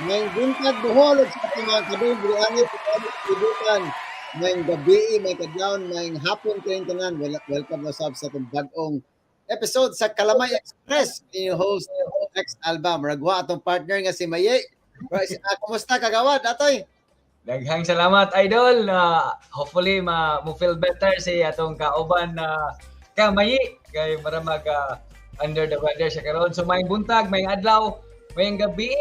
Maayong buntag, Bohol, ug sa atong mga kadung diri sa kalibutan. Maayong gabi, maayong kadlawon, maayong hapon kayong tanan. Welcome na sab sa atong bag-ong episode sa Kalamay Express. Inyong host Rex Alba. Murag atong partner nga si Maye. Kumusta, kagawad, Atoy? Daghang salamat, idol. Hopefully ma mo feel better si atong kauban na kamayi kay mara mag under the weather siya karon. So maayong buntag, maayong adlaw, maayong gabi.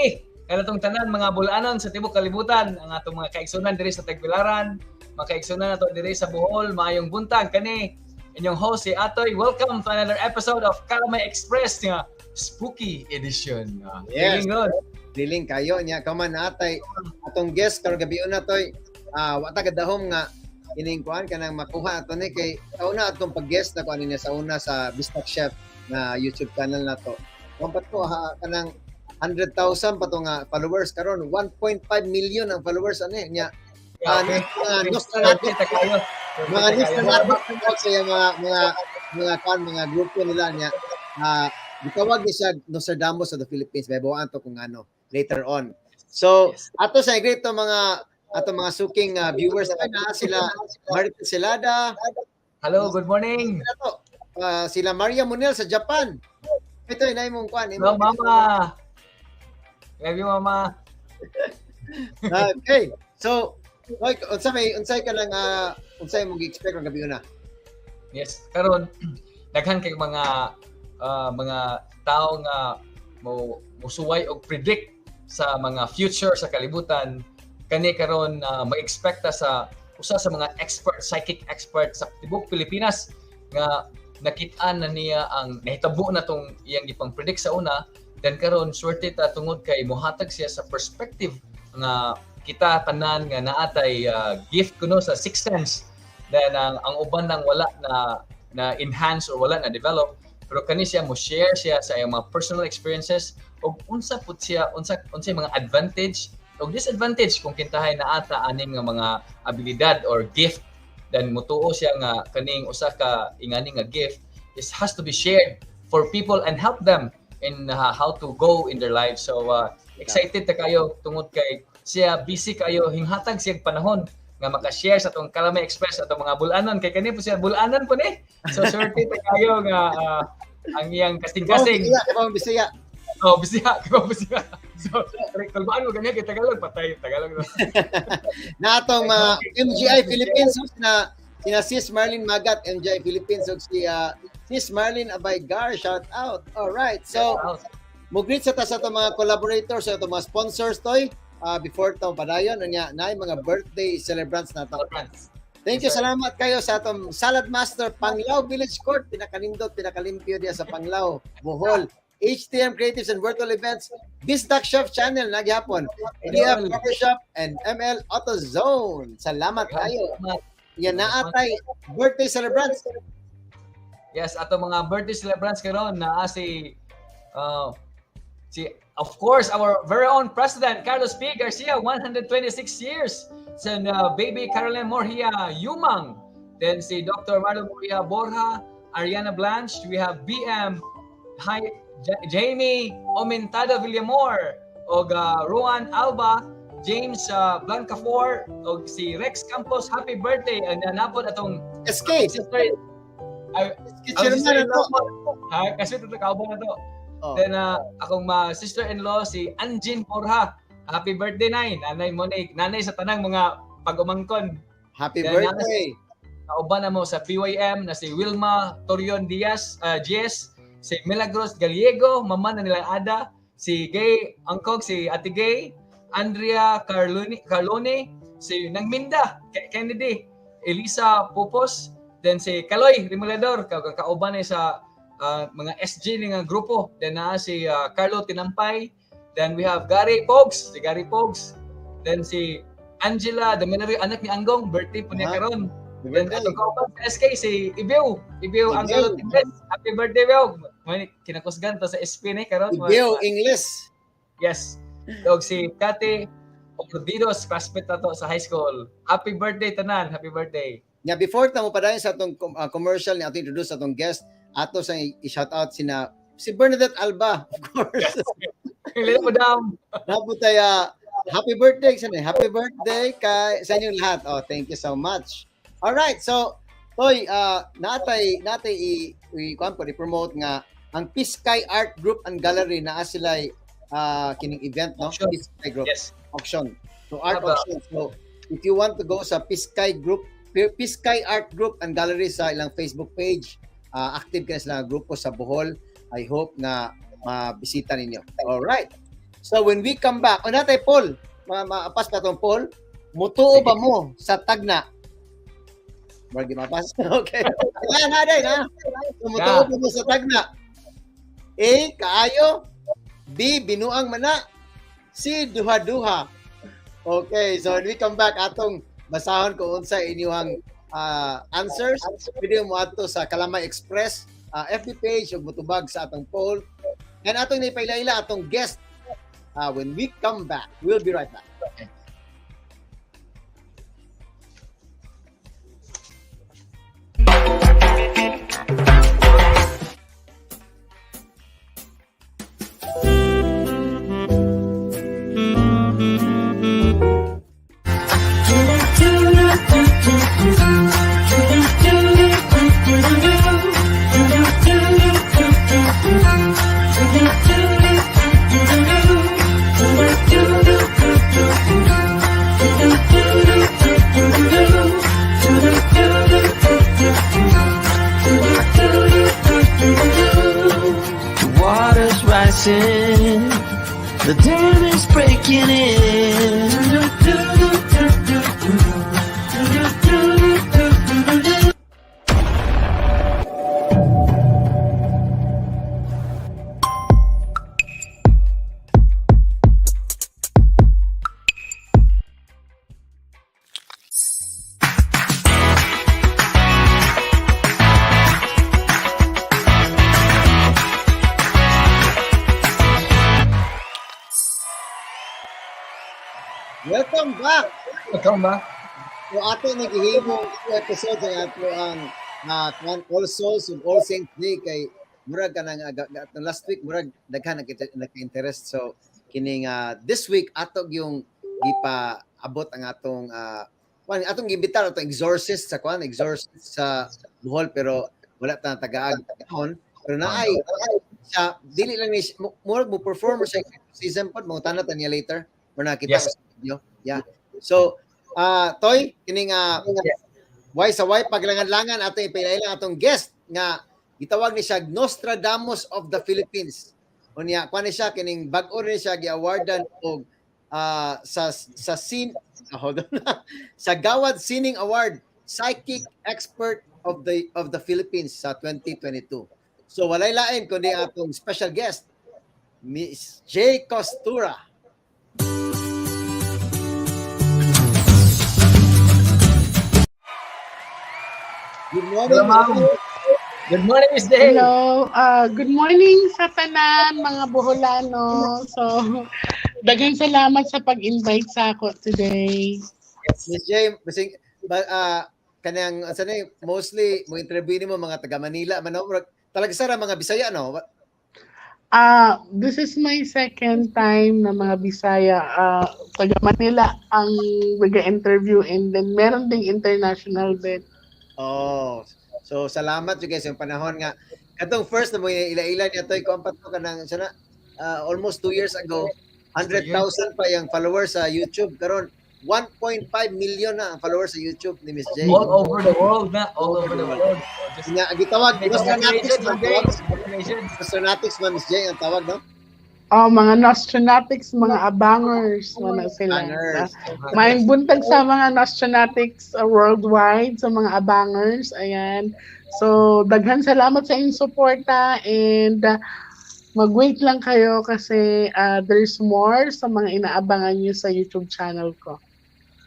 Kanatong tanan mga bulanon sa tibuok kalibutan, ang atong mga kaigsunan diri sa Tagbilaran, mga kaigsunan nato diri sa Bohol, maayong buntag kani. Inyong host si Atoy. Welcome to another episode of Kalamay Express nga spooky edition. Yes. Feeling good. Diling kayo niya kaman natay atong guest karong gabi una, Toy. Wa ta kadahom nga ining kuan kanang makuha ato ni kay sa una atong pag-guest na kuan niya sa una sa Bistak Chef na YouTube channel nato. Kung pa to ha, kanang 100,000 pa to nga followers. Karon 1.5 million ang followers ani niya. Mga Nostradamus Swerte ta kayo. mga Nostradamus sa iyang mga kuan, mga grupo nila niya. Gitawag ni siya Nostradamus of the Philippines. May buwan to kung ano later on. So, ato sa great to mga ato mga suking viewers ay na sila Marita Celada, Hello, good morning. sila to, sila Maria Munel sa Japan. Ito inay mong kuan. Hello, Mama. Love you, Mama. Okay. So, oy, unsa may unsay ka lang unsay mong gi-expect ang gabi una? Yes, karon daghan kay mga tao nga mo musuway og predict sa mga future sa kalibutan. Kani karon mag-expect ta sa usa sa mga expert, psychic expert sa tibuok Pilipinas nga nakit-an na niya ang nahitabo na tong iyang gipang predict sa una. Then karon swerte ta tungod kay mohatag siya sa perspective nga kita tanan nga naatay gift kuno sa sixth sense. Then ang uban nang wala na na enhance or wala na develop, pero kani siya mo share siya sa iyang mga personal experiences og unsa pud siya, unsa unsay mga advantage og disadvantage kung kintahay naa ta aning nga mga abilidad or gift. Then mutuo siya nga kaning usa ka ingani nga gift is has to be shared for people and help them in how to go in their lives. So excited ta kayo tungod kay siya busy kayo, hinghatag siya panahon nga maka-share sa atong Kalamay Express, atong mga bulanon, kay kani po siya bulanon po ni. So swerte ta kayo nga ang iyang kasing-kasing. Bisaya, kay Bisaya. Oh, Bisaya, kay Bisaya. So, kalbaan mo ganyan kay Tagalog, patay Tagalog. No? Na atong mga MGI Philippines na sina Sis Marlene Magat, MGI Philippines, ug si Sis Marlene Abaygar, shout out. All right. So, mo-greet sa ta sa atong mga collaborators, sa atong mga sponsors, Toy, before ta padayon unya naay mga birthday celebrants na to. Thank you, Yes, sir. Salamat kayo sa atong Salad Master, Panglao Village Court, pinakanindot, pinakalimpyo diya sa Panglao, Bohol. HTM Creatives and Virtual Events, Bisdak Chef Channel, nagyapon, DF Barbershop, and ML Auto Zone. Salamat kayo. Yan naatay birthday celebrants. Yes, ato mga birthday celebrants karon naa si of course our very own President Carlos P. Garcia, 126 years. Si baby Caroline Morgia Yumang. Then si Dr. Marlon Morgia Borja, Ariana Blanche, we have BM Hi Jamie Omentada Villamor, og Roan Alba, James Blancafor, og si Rex Campos, happy birthday. And napod atong SK, sister ay, SK chairman na to. Ha, kasi ito kauban na to. Oh. Then akong ma sister-in-law si Anjin Borja. Happy birthday, nay. Nanay mo ni nanay sa tanang mga pag-umangkon. Happy Then, birthday. Kauban na mo sa PYM na si Wilma Torion Diaz, Diaz, si Milagros Gallego, mama na nilang Ada, si Gay Angkog, si Ate Gay, Andrea Carlone, Carlone, si Nangminda Kennedy, Elisa Pupos, then si Kaloy Rimulador, kauban ni sa mga SG ni nga grupo. Then naa si Carlo Tinampay, then we have Gary Pogs, si Gary Pogs, then si Angela Daminario, anak ni Anggong, birthday po niya karon. Then Birthday. atong kauban sa SK si Ibiw, Ibiw Ibiw. Angelo Tingles. Happy birthday, Ibiw. May kinakusgan to sa SP ni karon. Ibiw English. Yes. Dog si Kate Ordidos, classmate na to sa high school. Happy birthday tanan, happy birthday. Nya before ta mo padayon sa atong commercial ni ato introduce atong guest, ato sa i-shout out sina si Bernadette Alba, of course. Hello, madam. Naputay happy birthday sa happy birthday kay sa inyong lahat. Oh, thank you so much. All right, so Toy, natay i kuan po i-promote nga ang Piskay Art Group and Gallery naa sila kining event, no? Auction. Piskay Group auction. So art Aba. Auction. So if you want to go sa Piskay Group, Piskay Art Group and Gallery sa ilang Facebook page, active kay sila nga grupo sa Bohol. I hope na mabisita ninyo. All right. So when we come back, o natay poll, maapas pa tong poll, mutuo ba mo sa tagna? Murag di mapas. Okay. Na na day na. So, mutuo ba mo sa tagna? A, kaayo. B, binuang mana. C, duha-duha. Okay, so when we come back, atong basahon kung unsa inyong answers. Pwede mo ato sa Kalamay Express FB page ug mutubag sa atong poll. And atong naipailaila atong guest when we come back. We'll be right back. Okay. The water's rising, the dam is breaking in. Welcome back! Welcome back. So ato naghihimong episode sa ato ang All Souls ug All Saints Day kay murag kanang last week murag daghan nagka-interest, so kining this week ato yung gipa abot ang atong kuan, atong giimbitar atong exorcist sa kuan, exorcist sa Bohol, pero wala ta tagaag kahon, pero naay siya, dili lang ni murag mo perform sa exorcism pod, mo ta niya later or nakita ko sa video. Yeah, so Toy, kining why sa why paglangan-langan ato ipailaila atong guest nga gitawag ni siya Nostradamus of the Philippines. Unya kuan ni siya, kining bag-o ni siya gi-awardan og sa sin hold on, sa Gawad Sining Award Psychic Expert of the Philippines sa 2022. So walay lain kundi atong special guest, Miss J. Costura. Good morning. Hello, ma'am. Good morning, Miss Day. Hello. Good morning sa tanan, mga Boholano. So, daghang salamat sa pag-invite sa ako today. Miss J, basing ba, kanang asa na, mostly mo interview nimo mga taga Manila man, no? Murag talaga sara mga Bisaya, no? This is my second time na mga Bisaya, taga Manila ang mag-interview and then meron ding international din. Oh. So salamat you guys yung panahon nga katong first na mo ila-ila niya toy kuan pa to kanang sana almost 2 years ago, 100,000 pa yung followers sa YouTube. Karon 1.5 million na ang followers sa YouTube ni Miss J. All over the world na. All over the world. So just Nga gitawag congratulations, Nostranatics Ma'am man Day. tawag. Congratulations. Nostranatics man, Miss J, ang tawag, no? Oh, mga Nostranatics, mga abangers, mga sila. Bangers. Maayong buntag sa mga Nostranatics worldwide, sa mga abangers. Ayan. So, daghan salamat sa inyong suporta and mag-wait lang kayo kasi there's more sa mga inaabangan nyo sa YouTube channel ko.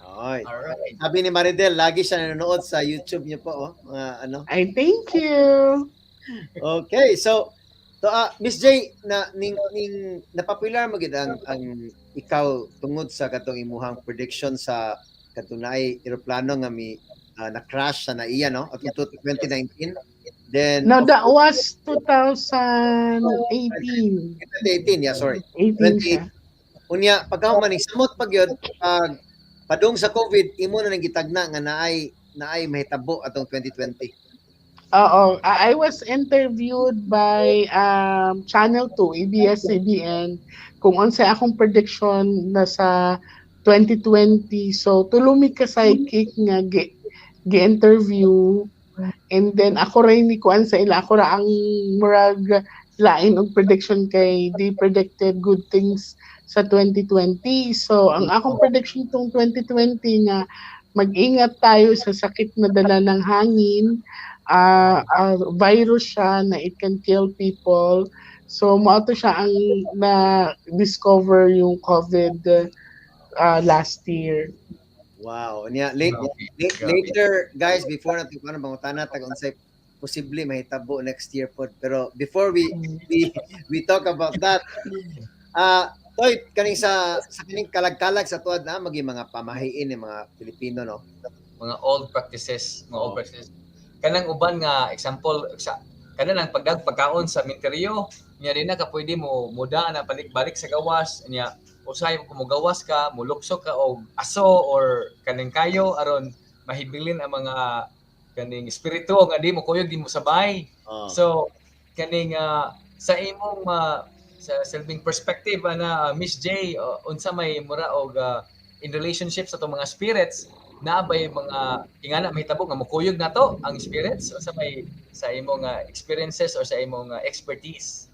Oy. Alright. Sabi ni Maridel, lagi siya nanonood sa YouTube niyo po, oh. Mga ano. Ay, thank you! Okay, so Miss J, na ning napopular mo gid ang ikaw tungod sa katong imuhang prediction sa katong naay eroplano nga mi na crash sa NAIA, no? Atong 2019. Then No, that was 2018. 2018, yeah, sorry. 18 siya. Unya pagka man samot pag yun, pag padung sa COVID, imo na nang gitagna nga naay mahitabo atong 2020. Oo, I was interviewed by Channel 2, ABS-CBN, kung unsa akong prediction na sa 2020. So, tulo mi ka psychic nga gi-interview and then ako rin ni kuan sa ila, ako ra ang murag lain og prediction kay they predicted good things sa 2020. So, ang akong prediction tong 2020 nga mag-ingat tayo sa sakit na dala ng hangin, virus siya na it can kill people. So, mao to siya ang na-discover yung COVID last year. Wow. Unya later, guys, before natin kuan, mangutana tag unsay posible mahitabo next year pod. Pero before we talk about that, Toy, kaning sa kining kalag-kalag sa tuad na maging mga pamahiin ni mga Pilipino, no? Mga old practices, mga old practices. Kanang uban nga example sa kanang pagkaon sa minteryo, nya di na ka pwede mo muda na balik-balik sa gawas, nya usahay kung mogawas ka, mulukso ka og aso or kaning kayo aron mahibilin ang mga kaning espiritu nga di mo kuyog, di mo sabay. So kaning sa imong sa silbing perspective ana, Miss J, unsa may mura og in relationship sa atong mga spirits, naa bay mga ingana mahitabo nga mokuyog nato ang spirits? Unsa may sa imong experiences or sa imong expertise?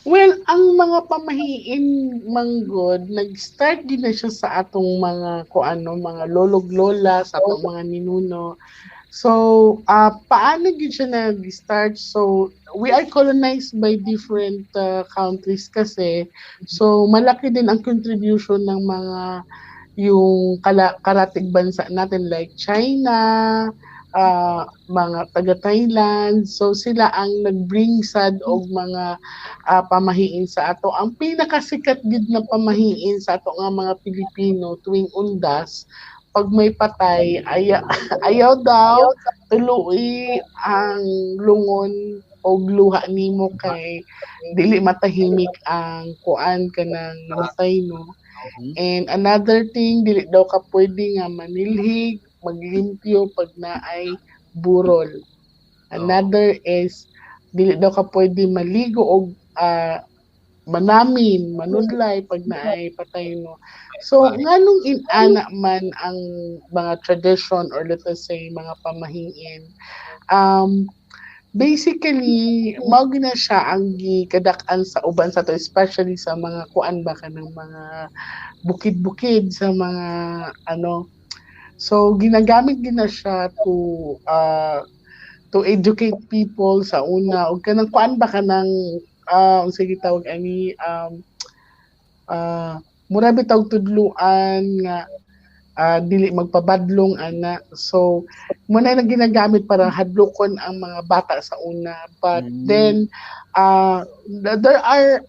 Well, ang mga pamahiin manggod, nag-start din na siya sa atong mga kuano, mga lolog lola, sa atong mga ninuno. So, paano gid siya nag-start? So, we are colonized by different countries kasi. So, malaki din ang contribution ng mga yung karatig bansa natin like China, mga taga Thailand. So, sila ang nag-bring sad og mga pamahiin sa ato. Ang pinakasikat gid na pamahiin sa ato nga mga Pilipino tuwing Undas, pag may patay, ayaw daw tuluy ang lungon og luha nimo kay dili matahimik ang kuan kanang namatay, no? And another thing, dili daw ka pwede nga manilhig, maglimpyo pag naay burol. Another is dili daw ka pwede maligo og manamin, manudlay pag naay patay, no? So nganong inana man ang mga tradition or let us say mga pamahiin? Basically mao gina siya ang gikadak-an sa uban sa to, especially sa mga kuan ba, kanang mga bukid-bukid, sa mga ano. So ginagamit gina siya to educate people sa una og kanang kuan ba, kanang unsa gitawag ani, mura bitaw tudluan nga dili magpabadlong ana. So muna na ginagamit para hadlokon ang mga bata sa una. But then there are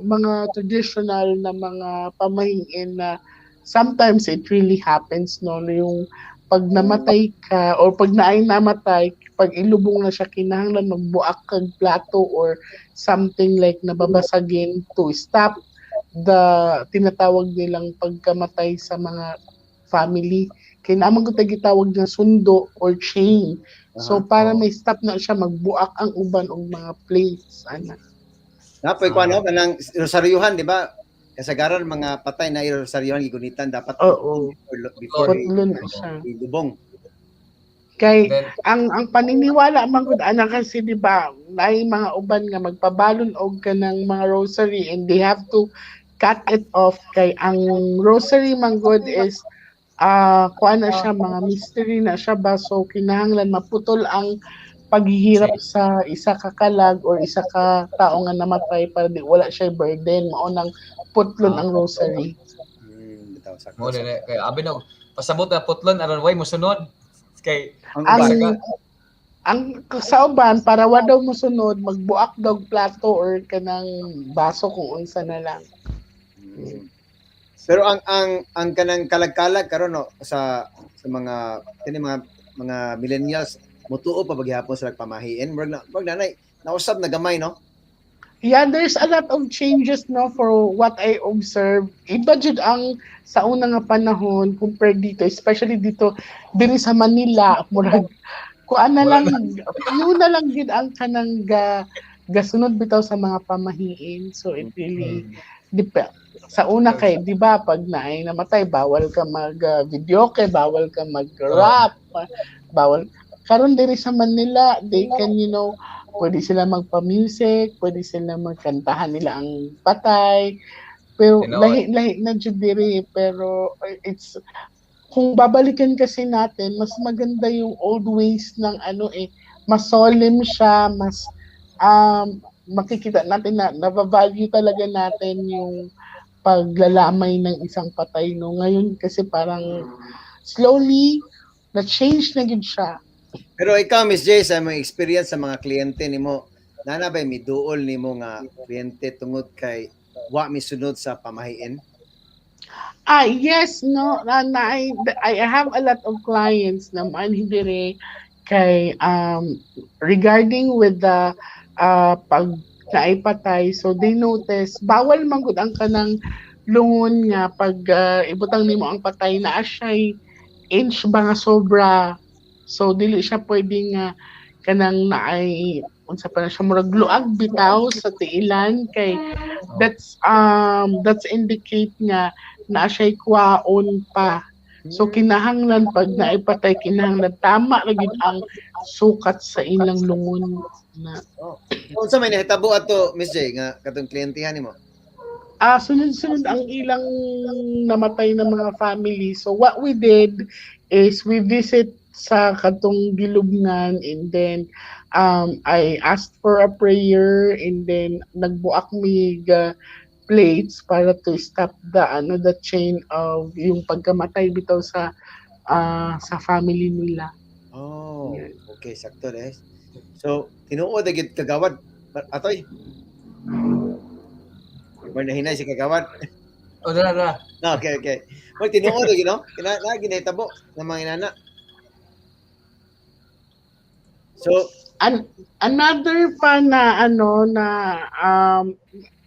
mga traditional na mga pamahiin na sometimes it really happens, no? Yung pag namatay ka or pag naay namatay, pag ilubong na siya, kinahanglan magbuak kag plato or something like nababasagin to stop the tinatawag nilang pagkamatay sa mga family. Kay naa man gud gitawag nga sundo or chain. So para may stop na siya, magbuak ang uban og mga plates ana. Napoy kuan, no, kanang rosaryuhan, di ba? Kasagaran mga patay na rosaryuhan gigunitan dapat before Putlo na siya. Ilubong. Kay Then, ang paniniwala man gud ana kasi, di ba, naay mga uban nga magpabalon og kanang mga rosary and they have to cut it off kay ang rosary man gud is kuan na siya, mga mystery na siya ba, so kinahanglan maputol ang paghihirap sa isa ka kalag or isa ka tao nga namatay para di wala siya burden. Mao nang putlon ang rosary. Bitaw sakto. Mo na kay abi no pasabot na putlon aron way mosunod kay Ang Ang uban. ang sa uban, para wa daw mosunod, magbuak daw og plato or kanang baso kung unsa na lang. Pero ang kanang kalag-kalag karon, no, sa mga kini mga millennials Mutuo pa ba gihapon sila pamahiin? Murag nanay nausab na gamay, no? Yeah, there's a lot of changes, no, for what I observe. Iba jud ang sa una nga panahon compared dito, especially dito diri sa Manila, murag kuan na lang, yun na lang gid ang kanang gasunod bitaw sa mga pamahiin. So it really depend. Sa una kay, di ba, pag naay namatay, bawal ka mag videoke, bawal ka mag rap, bawal. Karon diri sa Manila, they can pwede sila magpa-music, pwede sila magkantahan nila ang patay. Pero lahi-lahi na jud diri, pero it's kung babalikan kasi natin, mas maganda yung old ways ng ano eh, mas solemn siya, mas makikita natin na nava-value talaga natin yung paglalamay ng isang patay, no. Ngayon kasi parang slowly na-change na gid siya. Pero ikaw, Miss J, sa imong experience sa mga kliyente nimo, nana ba miduol nimo nga kliyente tungod kay wa misunod sa pamahiin? Ah, yes, no. Na, I have a lot of clients na maanhi diri kay regarding with the pag naay patay, so they notice bawal man gud ang kanang lungon nga pag ibutang nimo ang patay na siya'y inch ba nga sobra. So dili siya pwede nga kanang naay unsa pa na siya, murag luag bitaw sa tiilan kay that's indicate nga naa siya'y kwaon pa. So kinahanglan pag naipatay, kinahanglan tama ra gyud ang sukat sa ilang lungon na. Oh. Unsa may nahitabo ato, Miss J, nga katong kliyentehan nimo? Ah, sunod-sunod ang ilang namatay na mga family. So what we did is we visit sa katong gilubngan and then I asked for a prayer and then nagbuak mig plates para to stop the ano, the chain of yung pagkamatay bitaw sa family nila. Oh, okay, sakto eh. So, tinuod na gyud, kagawad. Atoy. Mar nahinay si kagawad. Oh, dara, dara. No, okay. Well, tinuod gyud, no? Kina na ginahitabo ng mga inana. So, Another pa na ano na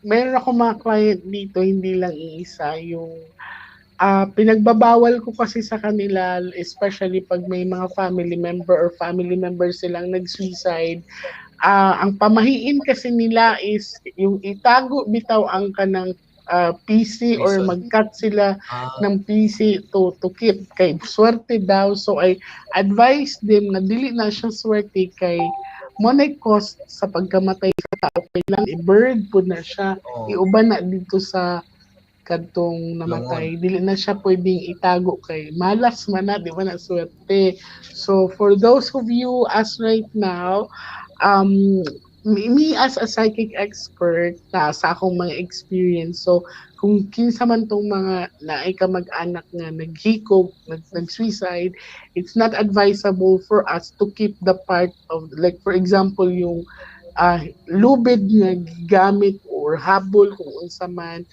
meron ako mga client dito, hindi lang iisa, yung pinagbabawal ko kasi sa kanila, especially pag may mga family member or family member silang nag-suicide, ang pamahiin kasi nila is yung itago bitaw ang kanang PC or mag-cut sila ng PC to keep kay swerte daw. So I advise them na dili na siya swerte kay mo na cost sa pagkamatay sa tao, kailangan i-bird pud na siya, iuban na dito sa kadtong namatay. Dili na siya pwedeng itago kay malas man na, di ba na swerte. So for those of you as right now, me as a psychic expert na sa akong mga experience, so kung kinsa man tong mga naay kamag-anak nga naghikog, nag-suicide, it's not advisable for us to keep the part of, like for example, yung lubid nga gigamit or habol kung unsa man,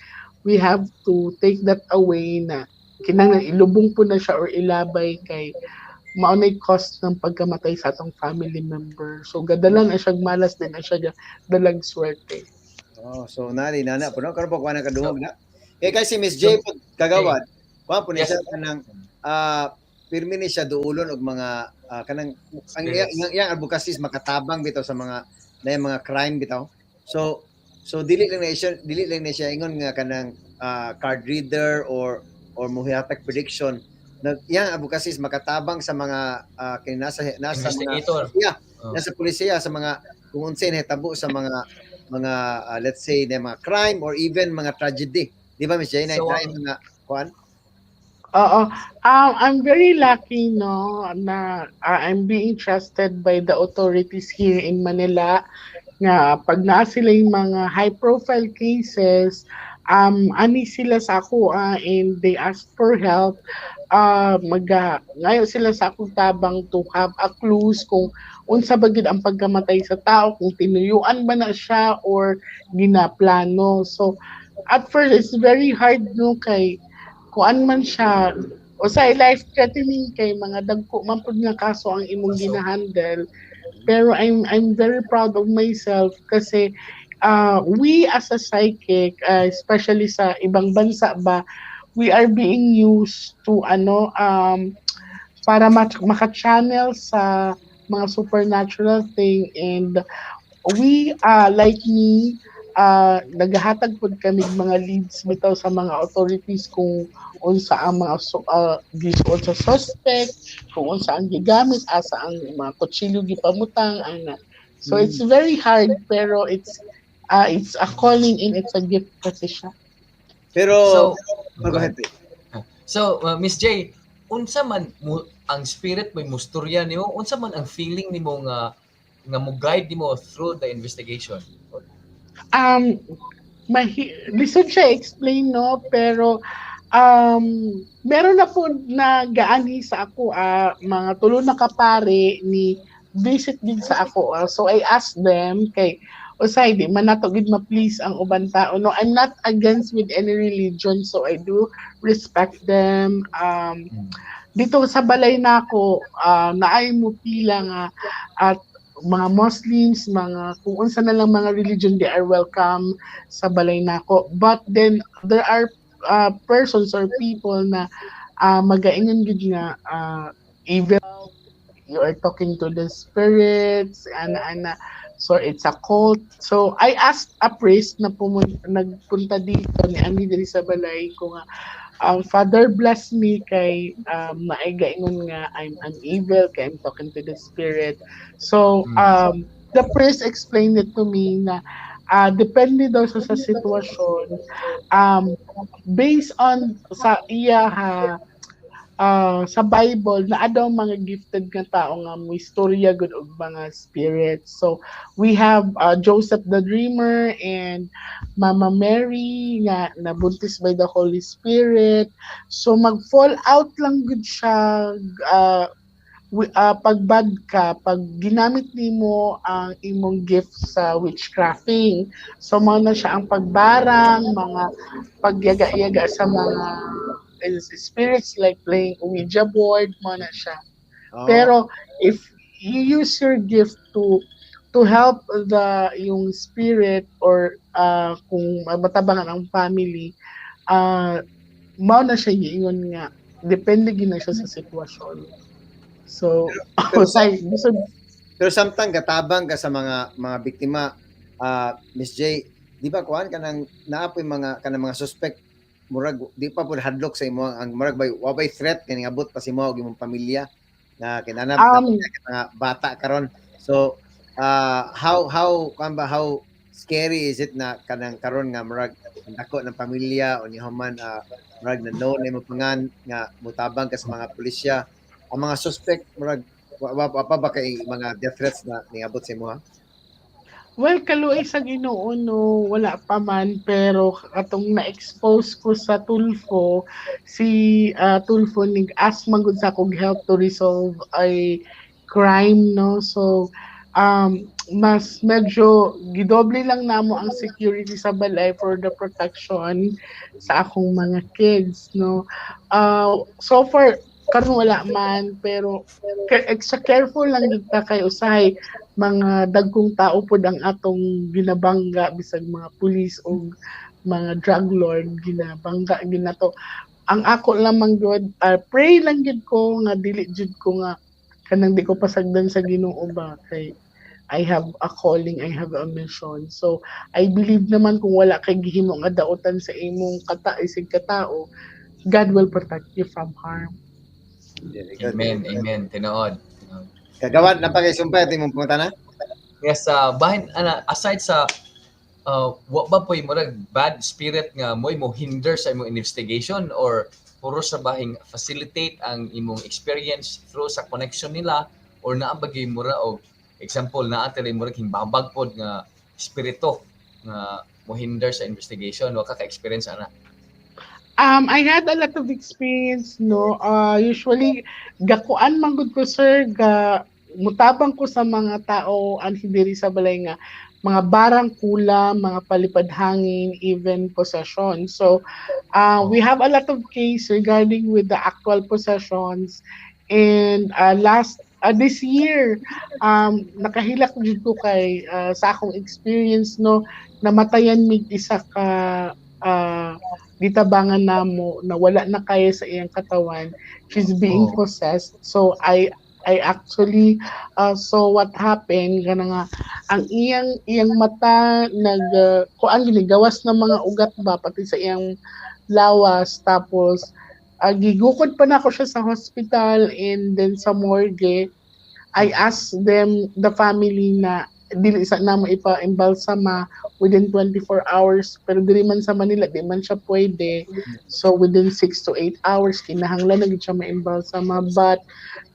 we have to take that away na kinahanglan ilubong po na siya or ilabay kay mao nay cause ng pagkamatay sa atong family member. So gadala na siya malas din na siya dalag swerte. Oh, so nari nana po, no, karon po kuha na kadungog na. Kay kay si Miss J po, kagawad. Kuha po ni siya kanang pirmi ni siya duulon og mga kanang ang iyang advocacy makatabang bitaw sa mga na mga crime bitaw. So dili lang na siya ingon nga kanang card reader or muhihatag prediction. Nag iyang advocacy makatabang sa mga kay nasa nasa mga Investigator. Yeah, nasa polisiya sa mga kung unsay nahitabo sa mga let's say na mga crime or even mga tragedy. Di ba, Miss Jane? So, na mga kuan? Oo. I'm very lucky, no, na I'm being trusted by the authorities here in Manila nga pag naa sila yung mga high profile cases, ani sila sa ako and they ask for help, ngayo sila sa akong tabang to have a clues kung unsa ba gid ang pagkamatay sa tao, kung tinuyuan ba na siya or ginaplano. So at first it's very hard, no, kay kuan man siya, Usay life threatening kay mga dagko man pud nga kaso ang imong gina-handle. Pero I'm very proud of myself kasi we as a psychic, especially sa ibang bansa ba, we are being used to ano para maka-channel sa mga supernatural thing, and we, like me, naghahatag pud kami mga leads bitaw sa mga authorities kung unsa ang mga gisuot sa suspect, kung unsa ang gigamit, asa ang mga kutsilyo gipamutang ana. So it's very hard, pero it's a calling and it's a gift kasi siya. Pero So, oh, go ahead. So, Miss J, unsa man mo, ang spirit mo musturya nimo, unsa man ang feeling nimo nga mo guide nimo through the investigation? Lisod siya explain, no, pero meron na po na gaanhi sa ako, mga tulo na kapare ni visit din sa ako. So I asked them kay usay di man nato gid ma-please ang uban tao, no? I'm not against with any religion, so I do respect them. Dito sa balay nako, naay mo pila nga at mga Muslims, mga kung unsa na lang mga religion, they are welcome sa balay nako. But then there are persons or people na magaingon gid nga evil, you are talking to the spirits, ana ana, so it's a cult. So I asked a priest na nagpunta dito ni ani diri sa balay ko nga, "Father, bless me kay naay gaingon nga I'm evil kay I'm talking to the spirit." So the priest explained it to me na depende daw sa sitwasyon, based on sa iya ha, sa Bible na daw mga gifted nga tao nga mo istorya gud og mga spirits. So we have Joseph the Dreamer and Mama Mary nga nabuntis by the Holy Spirit. So mag-fall out lang gud siya pag bad ka, pag ginamit nimo ang imong gift sa witchcrafting. So mao na siya ang pagbarang, mga pagyaga-yaga sa mga spirits, like playing Ouija board, mao na siya. Oh. Pero if you use your gift to help the yung spirit or kung matabangan ang family, mao na siya giingon nga depende gid na siya sa sitwasyon. So, say, Pero samtang gatabang ka sa mga biktima, Miss J, di ba kuan kanang naa poy mga kanang mga suspect, murag di pa pud hadlok sa imo ang murag bay wa bay threat kini abot pa si mo og imong pamilya na kinanap mga bata karon? So how kuan ba, how scary is it na kanang karon nga murag ang dako ng pamilya o ni human murag na known na imong pangan nga mutabang ka sa mga pulisya, ang mga suspect murag wa pa ba kay mga death threats na niabot sa imo ha? Well, kaluoy sa Ginoo, no, wala pa man, pero katong na-expose ko sa Tulfo, si Tulfo nig ask man gud sa akong help to resolve a crime, no. So mas medyo gidoble lang namo ang security sa balay for the protection sa akong mga kids, no. So far karon wala man, pero extra careful lang gid ta kay usahay mga dagkong tao pod ang atong ginabangga, bisag mga pulis o mga drug lord ginabangga ginato. Ang ako lamang gyud, pray lang gyud ko nga dili jud ko nga kanang di ko pasagdan sa Ginoo ba, kay I have a calling, I have a mission. So I believe naman kung wala kay gihimo nga dautan sa imong kata isig katao, God will protect you from harm. Very good. Amen, amen. Tinuod. Tinuod. Kagawad na pa kay sumpay ating mong pumunta na? Yes, bahin ana aside sa wa ba po'y murag bad spirit nga mo'y mo hinder sa imong investigation or puro sa bahing facilitate ang imong experience through sa connection nila, or naa ba gyud mura og example naa tila murag hingbabag pod nga espiritu nga mo hinder sa investigation? Wa ka ka-experience ana? I had a lot of experience, no. Usually, gakuan man gud ko, sir, ga mutabang ko sa mga tao anhi diri sa balay nga Mga barang kulam, mga palipad hangin, even possession. So, we have a lot of case regarding with the actual possessions. And last this year, nakahilak jud ko kay sa akong experience, no, namatayan mig isa ka gitabangan namo na wala na kaya sa iyang katawan. She's being possessed. So I actually saw what happened kana nga ang iyang iyang mata nag kuan gini, gawas ng mga ugat ba, pati sa iyang lawas. Tapos gigukod pa nako siya sa hospital and then sa morgue. I asked them, the family, na dili sa namo ipa-embalsama within 24 hours, pero diri man sa Manila di man siya pwede. So within 6 to 8 hours kinahanglan na gid siya ma-embalsama. But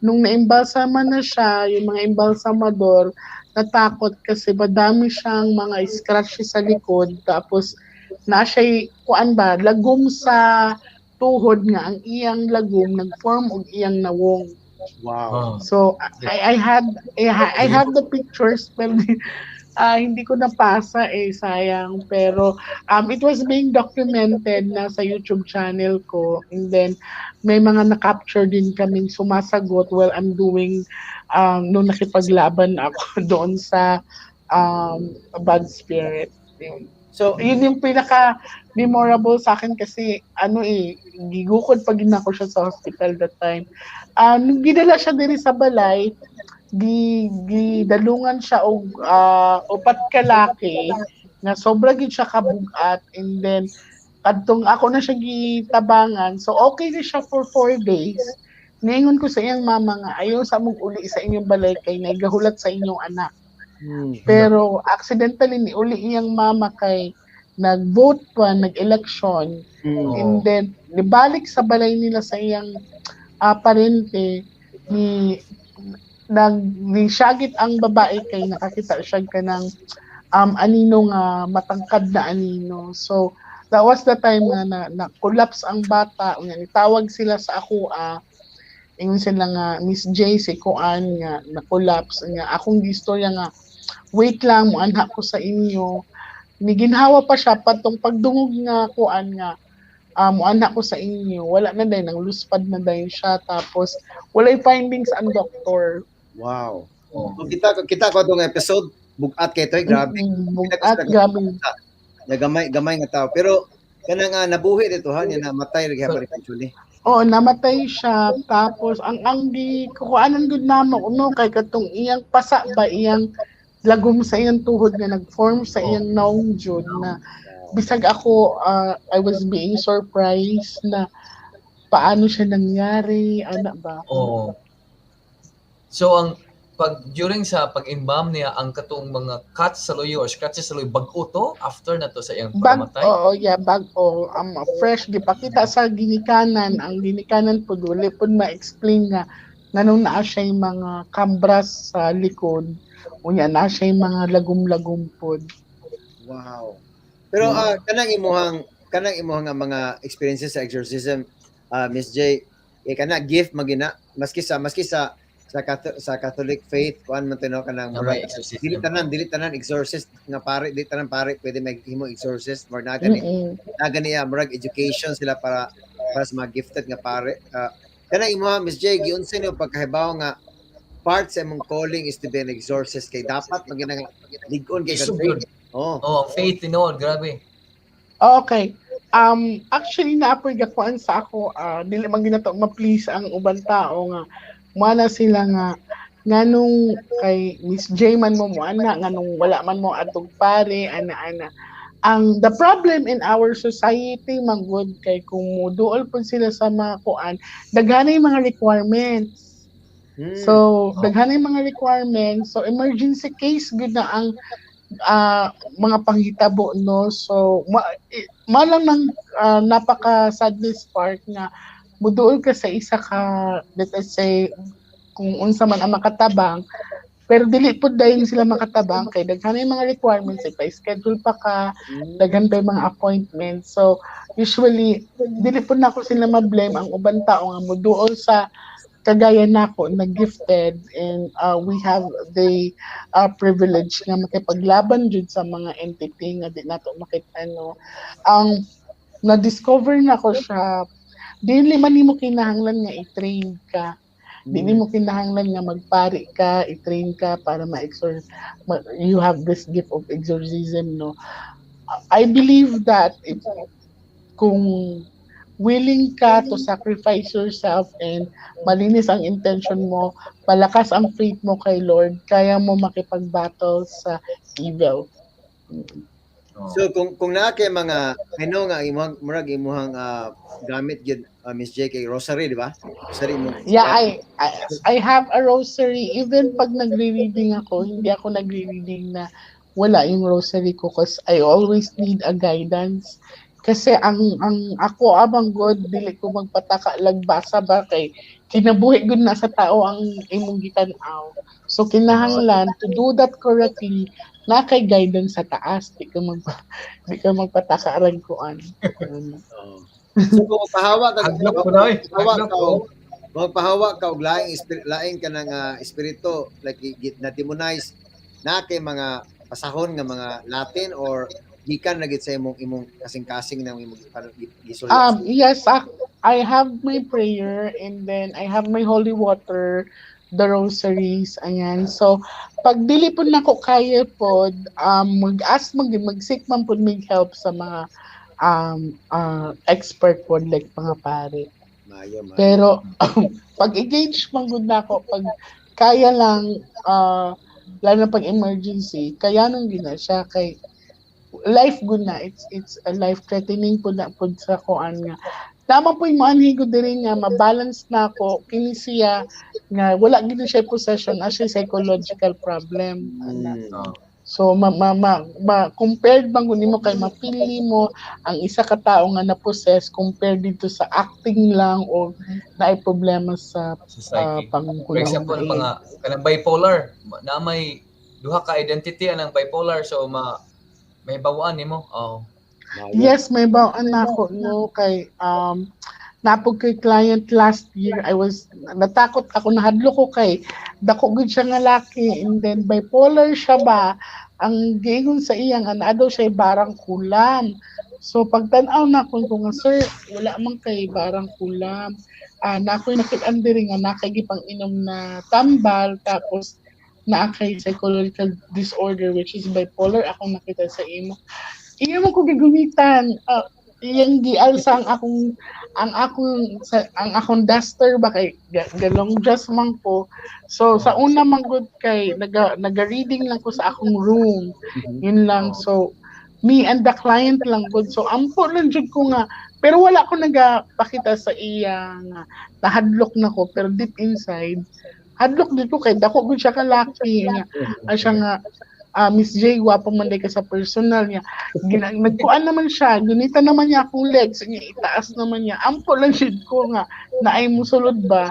nung na-embalsama na siya, yung mga embalsamador natakot kasi madami siyang mga scratch sa likod, tapos na siya kuan ba, lagom sa tuhod, nga ang iyang lagom nag-form og iyang nawong. So I have the pictures, pero hindi ko napasa eh, sayang. Pero it was being documented na sa YouTube channel ko, and then may mga na-capture din kaming sumasagot while I'm doing nung nakipaglaban ako doon sa bad spirit. Yun. So, yun yung pinaka memorable sa akin kasi ano eh, gigukod pag ko siya sa hospital that time. Nung gidala siya diri sa balay, gi gidalungan siya og upat ka laki nga sobra gid siya kabugat, and then kadtong ako na siya gitabangan, so okay na siya for 4 days. Niingon ko sa iyang mama nga ayaw sa mong uli sa inyong balay kay naigahulat sa inyong anak. Pero accidentally ni uli iyang mama kay nag-vote pa, nag-election. And then nibalik sa balay nila sa iyang parente ni nag ni syagit ang babae kay nakakita siya kanang anino nga matangkad na anino. So that was the time nga na collapse ang bata. Unya nitawag sila sa ako, ingon sila nga Miss J si kuan nga na collapse nga. Akong gistorya nga wait lang, muanha ko sa inyo. Niginhawa pa siya patong pagdungog nga kuan nga muanha ko sa inyo, wala na day, nang luspad na day siya, tapos walay findings ang doktor. So, kita kita ko tong episode, bugat kay to, grabe. Bugat, grabe. Ya, gamay gamay nga tao. Pero kanang nabuhi dito ha, niya namatay lagi pa eventually. Oo, namatay siya. Tapos ang di kukuanan gud namo no kay katong iyang pasa ba, iyang lagom sa iyang tuhod nga nag-form sa iyang naong jud na bisag ako, I was being surprised na paano siya nangyari, ana ba? Oo. So ang pag during sa pag-embalm niya, ang katong mga cuts sa luyo or scratches sa luyo, bag-o to after na to sa iyang Bag, pagkamatay. Oo, yeah, bag-o. Fresh, gipakita sa ginikanan. Ang ginikanan po, dili po ma-explain nga nganong naa siya yung mga kambras sa likod. Unya naa siya yung mga lagom-lagom pod. Wow. Pero kanang imuhang nga mga experiences sa exorcism, Miss J, eh, kana gift magina maski sa Catholic faith kuan man to, no, kanang Na may murag exorcism. Dili tanan exorcist nga pare, dili tanan pare pwede maghimo exorcist or na gani na gani murag education sila para sa mga gifted nga pare. Kanang imuha, Miss J, giunsa nimo pagkahibaw nga part sa imong calling is to be an exorcist, kay dapat magina nga lig-on kay Isog ka yun. Oh. Oh, faith tinuod, grabe. Okay. Actually naapoy gakuan sa ako, dili man ginato ma-please ang uban tao nga mana sila nga nganong kay Miss J man mo mo ana, nganong wala man mo atong pare, ana ana. Ang the problem in our society man gud kay kung moduol pud sila sa mga kuan, daghan yung mga requirements. So, daghan yung mga requirements. So, emergency case gud na ang mga panghitabo, no. So, malang ng napaka sadness part nga muduol ka sa isa ka, let us say, kung unsa man ang makatabang, pero dili pud dayon sila makatabang kay daghan yung mga requirements, ipa-schedule pa ka, daghan pa yung mga appointments. So usually dili pud nako sila ma-blame ang uban tao nga muduol sa Kagaya nako na gifted and we have the privilege nga makipaglaban jud sa mga entity nga di nato makita, no. Ang na-discover nako siya, dili man nimo kinahanglan nga i-train ka. Dili mo kinahanglan nga magpari ka, i-train ka para you have this gift of exorcism, no. I believe that if kung willing ka to sacrifice yourself and malinis ang intention mo, malakas ang faith mo kay Lord, kaya mo makipag-battle sa evil. Oh. So kung naa kay mga, I know nga imong murag imuhang gamit gyud, Miss J, kay rosary, di ba? Rosary mo. Yeah, I have a rosary. Even pag nagre-reading ako, hindi ako nagre-reading na wala yung rosary ko because I always need a guidance. Kasi ang ako amang God, dili ko magpataka lagbasa ba kay kinabuhi gud na sa tao ang imong gitan-aw. So kinahanglan to do that correctly, na kay guidance sa taas, di ka magpataka rag kuan. Oo. So kung pahawa ka Haglok ko na, eh. pahawa Haglok ka ko. Og pahawa ka og laing kanang espiritu, like na demonize na kay mga pasahon nga mga Latin or gikan na gid sa imong kasing-kasing ng imong gisulti? Yes, I have my prayer and then I have my holy water, the rosaries, ayan. So, pag dili po nako kaya pod, mag-ask, mag-seek man pod mig help sa mga expert pod, like mga pare. Maayo, maayo. Pero pag engage man gud nako, pag kaya lang, lalo na pag emergency, kaya nung gina siya kay life good na, it's a life threatening po na pud sa kuan nga tama po yung maanhi ko diri nga ma-balance na ako kini siya nga wala gid siya possession as siya psychological problem, ana. Oh. So ma compared bang nimo kay mapili mo ang isa ka tao nga na-possess compared dito sa acting lang o naay problema sa Sa psyche. pangkulong. For example, mga kanang bipolar, na may duha ka identity anang bipolar, so ma may bawaan nimo. Oh. Maayo. Yes, may bawaan na ako, no, kay napog kay client last year. I was natakot ako, nahadlok ko kay dako gud siya nga laki and then bipolar siya ba. Ang giingon sa iya nga naa daw siya barang kulam. So pagtan-aw na ko nga, "Sir, wala man kay barang kulam." Ah, na ako'y nakit-an diri nga naa kay gipang inom na tambal, tapos naa kay psychological disorder which is bipolar akong nakita sa imo. Iya mo ko gigumitan. Iyang gialsa ang akong duster ba kay galong dress man ko. So sa una man gud kay naga reading lang ko sa akong room. Yun lang. So me and the client lang gud. So ampo lang jud ko nga pero wala ko nagapakita sa iya nga nahadlok na ko, pero deep inside hadlok dito kay dako gud siya kalaki nga. Siya nga, "Miss J, gwapo man ka sa personal niya." Nagkuan naman siya, gunita naman niya akong legs, niya itaas naman niya. Ampo lang jud ko nga naay musulod ba.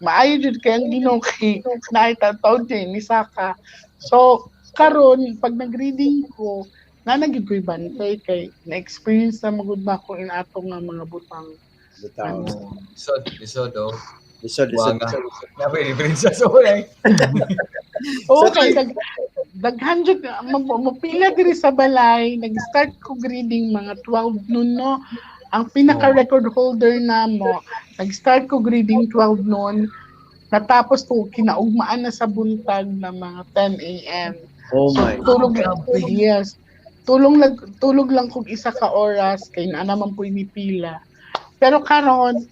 Maayo jud kay ang Ginoo kay naay taon din ni Saka. So karon pag nag-reading ko, na nagyud ko'y bantay kay na-experience na magud na ako in ato nga mga butang. Bitaw. Ano. Lisod, lisod oh. Lisod, lisod. Wanga. Lisod. Na pwede princess wala. Okay, daghan jud mapila diri sa balay. Nag-start ko reading mga 12 noon, no. Ang pinaka-record holder namo, nag-start ko reading 12 noon. Natapos ko kinaugmaan na sa buntag na mga 10 a.m. Oh So, my. tulog, Grabe. Yes. Tulog lang kog isa ka oras kay naa naman po pila. Pero karon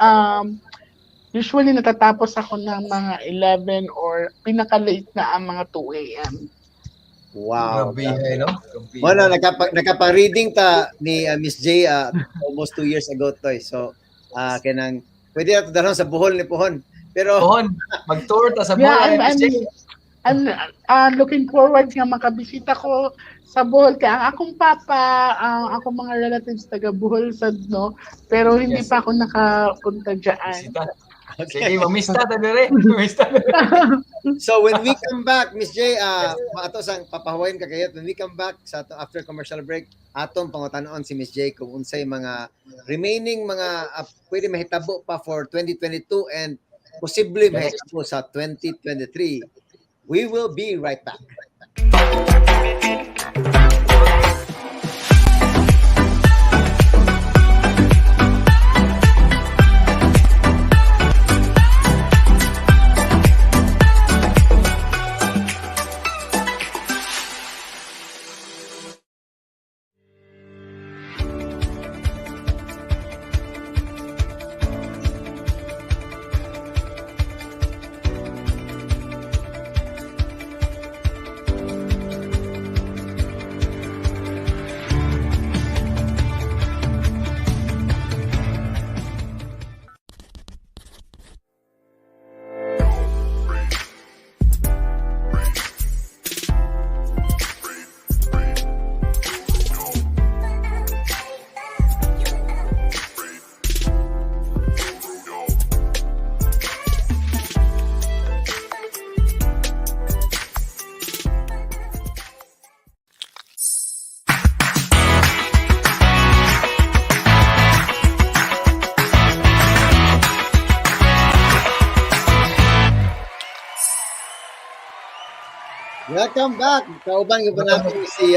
usually natatapos ako ng mga 11 or pinaka-late na ang mga 2 a.m. Wow. Grabe, eh, no? Grabe. Wala, nakapa-reading ta ni Miss J almost 2 years ago to eh. So, kanang pwede na to dalhon sa Bohol ni Pohon. Pero Pohon, mag-tour ta sa Yeah, Bohol. I'm, Miss J. I'm looking forward nga makabisita ko sa Bohol. Kaya ang akong papa, ang akong mga relatives taga Bohol sad, no. Pero hindi pa ako nakapunta diyan. Bisita. Sige, mamista ta dire. Mamista dire. So when we come back, Miss J, maato sang papahawain ka kayo. When we come back sa ato after commercial break, Atong pangutanon si Miss J kung unsay mga remaining mga pwede mahitabo pa for 2022 and posible mahitabo sa 2023. We will be right back. Welcome back. Kauban ko natin si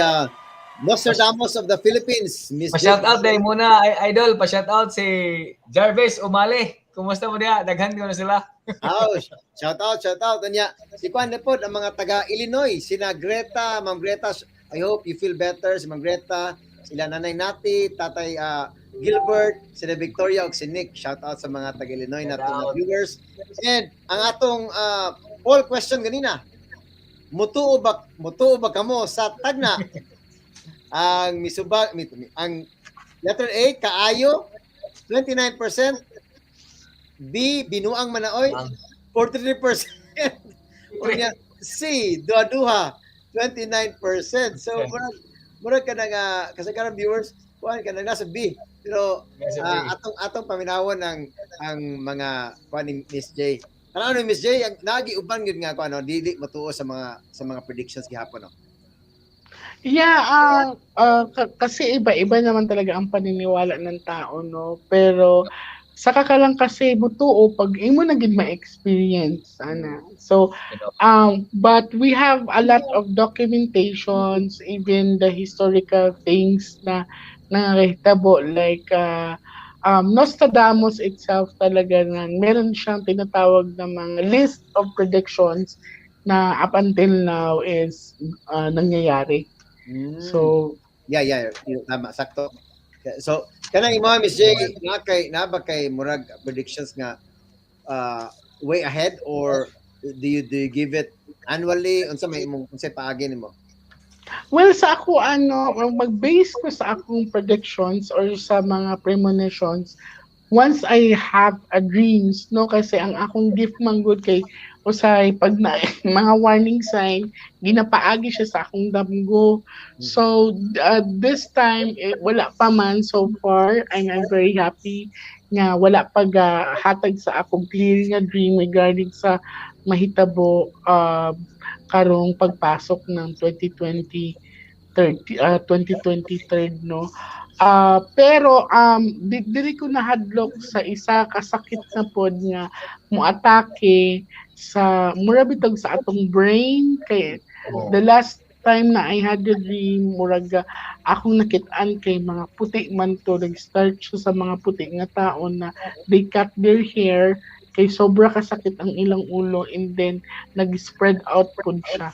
Nostradamus of the Philippines, Miss Pa-shout out dahil muna, idol, pa-shout out si Jarvis Umali. Kumusta mo diha? Daghan ko na sila. Oh, shout out, shout out. Anya, si Kwan na po, ang mga taga Illinois, sina Greta, Ma'am Greta, I hope you feel better. Si Ma'am Greta, sila Nanay Nati, Tatay Gilbert, sila Victoria ug si Nick. Shout out sa mga taga Illinois na atong viewers. And ang atong poll question ganina, mutuo ba kamo sa tagna? Ang misubag ang letter A, kaayo, 29%. B, binuang manaoy, 43%. Unya, C, duha-duha, 29%. So, murag ka na nga, kasi karon viewers, kuan ka na nasa B. Pero atong paminawon ang mga kuan ni Miss J. Ano ni Miss J, ang nagi uban gyud nga kuan no, dili matuo sa mga predictions gihapon, no. Yeah, kasi iba-iba naman talaga ang paniniwala ng tao, no? Pero saka ka lang kasi mutuo pag imo na gid ma-experience ana. So but we have a lot of documentations, even the historical things na nangahitabo like Nostradamus itself talaga na meron siyang tinatawag na mga list of predictions na up until now is nangyayari. So yeah, tama, sakto. So kanang imo Miss J, na kay na ba kay murag predictions nga way ahead or do you give it annually, unsa may imong unsay paagi nimo? Well, sa ako ano, mag-base ko sa akong predictions or sa mga premonitions once I have a dreams, no, kasi ang akong gift man gud kay usay pag na, mga warning sign ginapaagi siya sa akong damgo. So this time wala pa man so far. I'm very happy nga wala pa hatag sa akong clear nga dream regarding sa mahitabo karong pagpasok ng 2023, no. Pero dili ko nahadlok sa isa kasakit na pod nga moatake sa mura bitog sa atong brain kay the last time na I had a dream murag akong nakit-an kay mga puti man to, nag-start siya sa mga puti nga tao na they cut their hair kay sobra kasakit ang ilang ulo and then nag-spread out pod siya.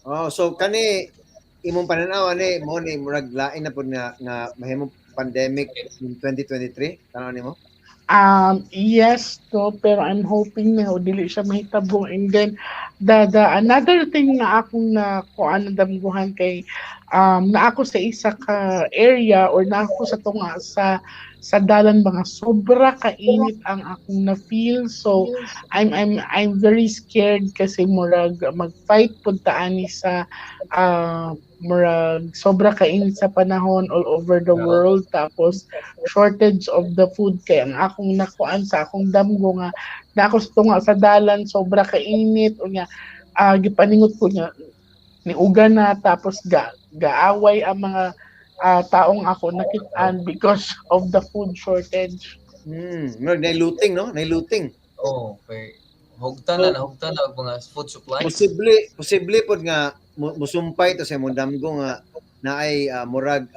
Oh, so kani imong pananaw ani mo ni murag lain na pud nga mahimong pandemic in 2023, tan-aw nimo? Yes to, pero I'm hoping na dili siya mahitabo. And then the another thing na akong na kuan nadamguhan kay na ako sa isa ka area or na ako sa tunga sa dalan mga sobra kainit ang akong na feel. So I'm very scared kasi murag mag-fight pud ta ani sa murag sobra kainit sa panahon all over the world, tapos shortage of the food kay ang akong nakuan sa akong damgo nga na ako sa tunga sa dalan sobra kainit unya gipaningot ko niya Niuga na, tapos gaaway ang mga taong ako nakitaan because of the food shortage. Murag nay looting, no? Nay looting. Oh, kay hugtan na, nahugtan na og mga food supplies. Posible pod nga musumpay to sa imong damgo nga naay murag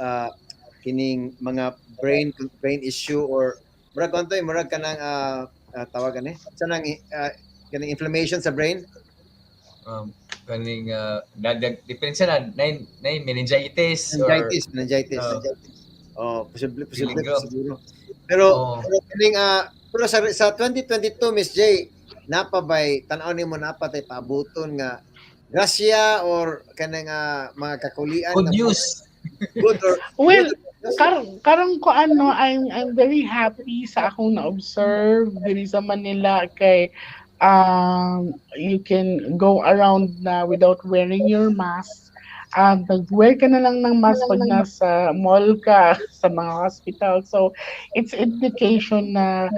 kining mga brain issue or murag kantoy, murag kanang tawagan eh sa nang kaning inflammation sa brain. Kaning diferensya na nay meningitis or Meningitis, meningitis. Oh. Oh, posible Feeling ko. siguro. Pero Oh. Pero kining pero sa 2022, Miss J, napa bay tan-aw nimo napa tay paabuton nga grasya or kanang mga kakulian Good nga news. Good or Well, good? Karon ko ano, I'm very happy sa akong na-observe diri sa Manila kay you can go around na without wearing your mask. Nag-wear ka na lang ng mask pag nasa mall ka, sa mga hospital. So, it's indication na